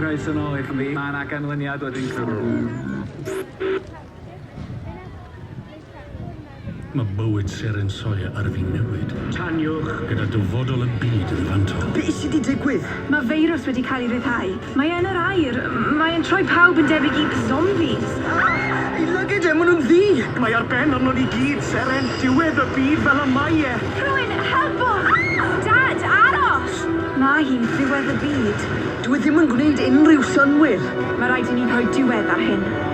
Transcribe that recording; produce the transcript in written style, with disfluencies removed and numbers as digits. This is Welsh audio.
Croeso nôl i chdi. Mae yna ganlyniad wedyn Mae bywyd Seren Sawyer ar fin newid. Taniwch! Gyda dyfodol y byd yn y fantol. Be sy 'di digwydd? Mae feirws wedi cael ei ryddhau. Mae e yn yr aer. Mae e'n troi pawb yn debyg i zombies. Ei lygid e, maen nhw'n ddu! Mae ar ben arnon ni gyd, Seren. Diwedd y byd fel y mae e. Rhywun, helpwch! Dad, aros! Mae hi'n ddiwedd y byd. Dyw e ddim yn gwneud unrhyw synnwyr. Mae rhaid i ni rhoi diwedd ar hyn.